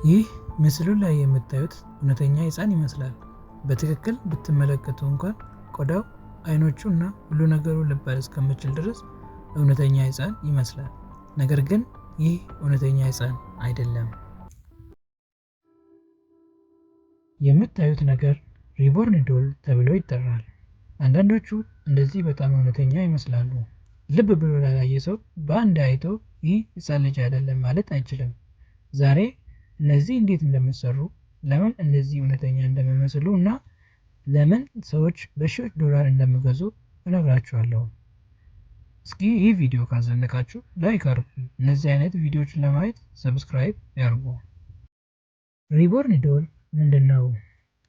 ይህ ምስሉ ላይ የምታዩት እውነተኛ ሕፃን ይመስላል። በትክክል ብትመለከቱ እንኳን ቆዳው፣ አይኖቹ እና ሁሉ ነገሩ ልባል እስከምችል ድረስ እውነተኛ ሕፃን ይመስላል። ነገር ግን ይህ እውነተኛ ሕፃን አይደለም። የምታዩት ነገር reborn doll ተብሎ ይጠራል። አንዳንዶቹ እንደዚህ በጣም እውነተኛ ይመስላሉ። ልብ ብሎ ላላየ ሰው በአንድ አይቶ ይህ ሕፃን ልጅ አይደለም ማለት አይችልም። ዛሬ እነዚህ እንዴት እንደሚሰሩ፣ ለምን እንደዚህ እውነተኛ እንደሚመስሉ እና ለምን ሰዎች በሺዎች ዶላር እንደሚገዙ እነግራችኋለሁ። እስኪ ይህ ቪዲዮ ካዘነቃችሁ like አድርጉ። እነዚህ አይነት ቪዲዮዎችን ለማየት subscribe ያድርጉ። Reborn doll ምንድነው?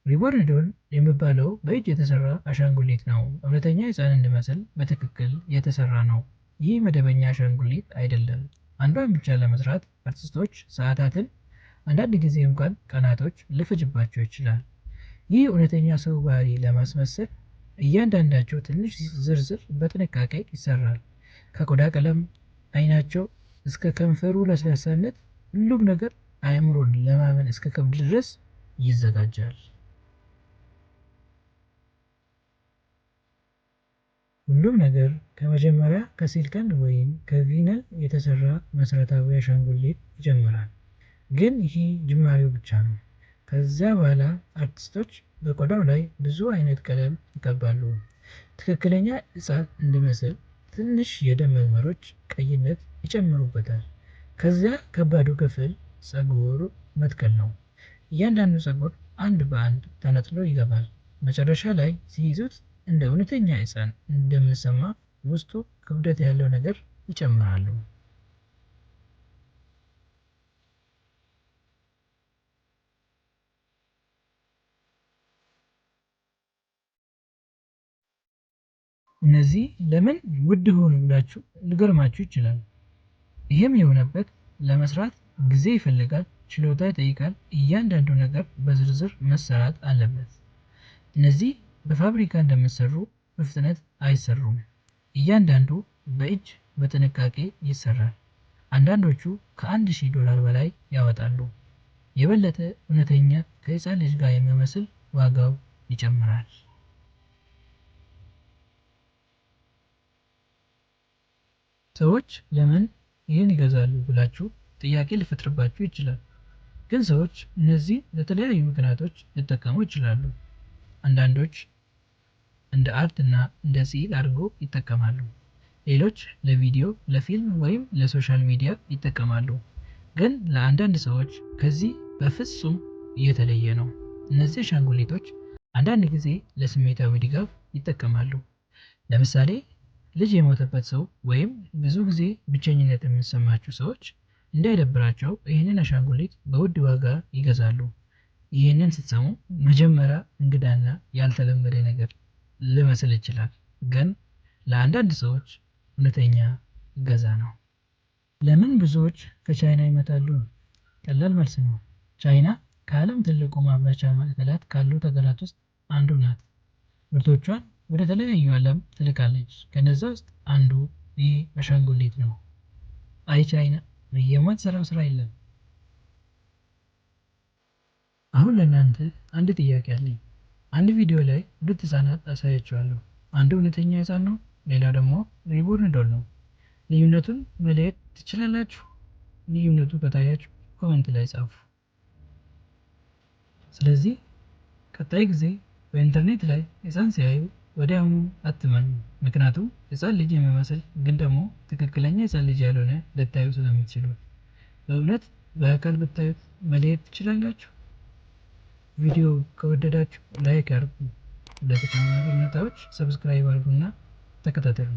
Reborn doll የሚባለው በእጅ የተሰራ አሻንጉሊት ነው። እውነተኛ ሕፃን እንዲመስል በትክክል የተሰራ ነው። ይህ መደበኛ አሻንጉሊት አይደለም። አንዷን ብቻ ለመስራት አርቲስቶች ሰዓታትን፣ አንዳንድ ጊዜ እንኳን ቀናቶች ሊፈጅባቸው ይችላል። ይህ እውነተኛ ሰው ባህሪ ለማስመሰል እያንዳንዳቸው ትንሽ ዝርዝር በጥንቃቄ ይሰራል። ከቆዳ ቀለም፣ አይናቸው እስከ ከንፈሩ ለስላሳነት ሁሉም ነገር አእምሮን ለማመን እስኪከብድ ድረስ ይዘጋጃል። ሁሉም ነገር ከመጀመሪያ ከ silicone ወይም ከ vinyl የተሰራ መሰረታዊ አሻንጉሊት ይጀምራል። ግን ይህ ጅማሬው ብቻ ነው። ከዚያ በኋላ አርቲስቶች በቆዳው ላይ ብዙ አይነት ቀለም ይቀባሉ። ትክክለኛ ሕፃን እንዲመስል ትንሽ የደም መስመሮች ቀይነት ይጨምሩበታል። ከዚያ ከባዱ ክፍል ፀጉር መትከል ነው። እያንዳንዱ ፀጉር አንድ በአንድ ተነጥሎ ይገባል። መጨረሻ ላይ ሲይዙት እንደ እውነተኛ ሕፃን እንደሚሰማ ውስጡ ክብደት ያለው ነገር ይጨምራሉ። እነዚህ ለምን ውድ ሆኑ ብላችሁ ሊገርማችሁ ይችላል። ይህም የሆነበት ለመስራት ጊዜ ይፈልጋል፣ ችሎታ ይጠይቃል። እያንዳንዱ ነገር በዝርዝር መሰራት አለበት። እነዚህ በፋብሪካ እንደሚሰሩ በፍጥነት አይሰሩም። እያንዳንዱ በእጅ በጥንቃቄ ይሰራል። አንዳንዶቹ ከ$1000 በላይ ያወጣሉ። የበለጠ እውነተኛ ከሕፃን ልጅ ጋር የሚመስል ዋጋው ይጨምራል። ሰዎች ለምን ይህን ይገዛሉ ብላችሁ ጥያቄ ሊፈጥርባችሁ ይችላል። ግን ሰዎች እነዚህ ለተለያዩ ምክንያቶች ሊጠቀሙ ይችላሉ። አንዳንዶች እንደ art እና እንደ ስዕል አድርጎ ይጠቀማሉ። ሌሎች ለቪዲዮ፣ ለፊልም ወይም ለ social media ይጠቀማሉ። ግን ለአንዳንድ ሰዎች ከዚህ በፍጹም የተለየ ነው። እነዚህ አሻንጉሊቶች አንዳንድ ጊዜ ለስሜታዊ ድጋፍ ይጠቀማሉ። ለምሳሌ ልጅ የሞተበት ሰው ወይም ብዙ ጊዜ ብቸኝነት የሚሰማቸው ሰዎች እንዳይደብራቸው ይህንን አሻንጉሊት በውድ ዋጋ ይገዛሉ። ይህንን ስትሰሙ መጀመሪያ እንግዳና ያልተለመደ ነገር ሊመስል ይችላል። ግን ለአንዳንድ ሰዎች እውነተኛ እገዛ ነው። ለምን ብዙዎች ከቻይና ይመጣሉ? ቀላል መልስ ነው። ቻይና ከዓለም ትልቁ ማምረቻ ማዕከላት ካሉት ሀገራት ውስጥ አንዱ ናት። ምርቶቿን ወደ ተለያዩ ዓለም ትልካለች። ከነዛ ውስጥ አንዱ ይህ አሻንጉሊት ነው። አይ ቻይና፣ የማትሰራው ስራ የለም። አሁን ለእናንተ አንድ ጥያቄ አለኝ። አንድ ቪዲዮ ላይ ሁለት ሕፃናት አሳያችኋለሁ። አንዱ እውነተኛ ሕፃን ነው፣ ሌላው ደግሞ reborn doll ነው። ልዩነቱን መለየት ትችላላችሁ? ልዩነቱ ከታያችሁ comment ላይ ጻፉ። ስለዚህ ቀጣይ ጊዜ በኢንተርኔት ላይ ሕፃን ሲያዩ ወዲያውኑ አትመኑ። ምክንያቱም ሕፃን ልጅ የሚመስል ግን ደግሞ ትክክለኛ ሕፃን ልጅ ያልሆነ ልታዩ ስለምትችሉ። በእውነት በአካል ብታዩት መለየት ትችላላችሁ? ቪዲዮ ከወደዳችሁ like አድርጉ። ለተጨማሪ ሁኔታዎች subscribe አድርጉና ተከታተሉ።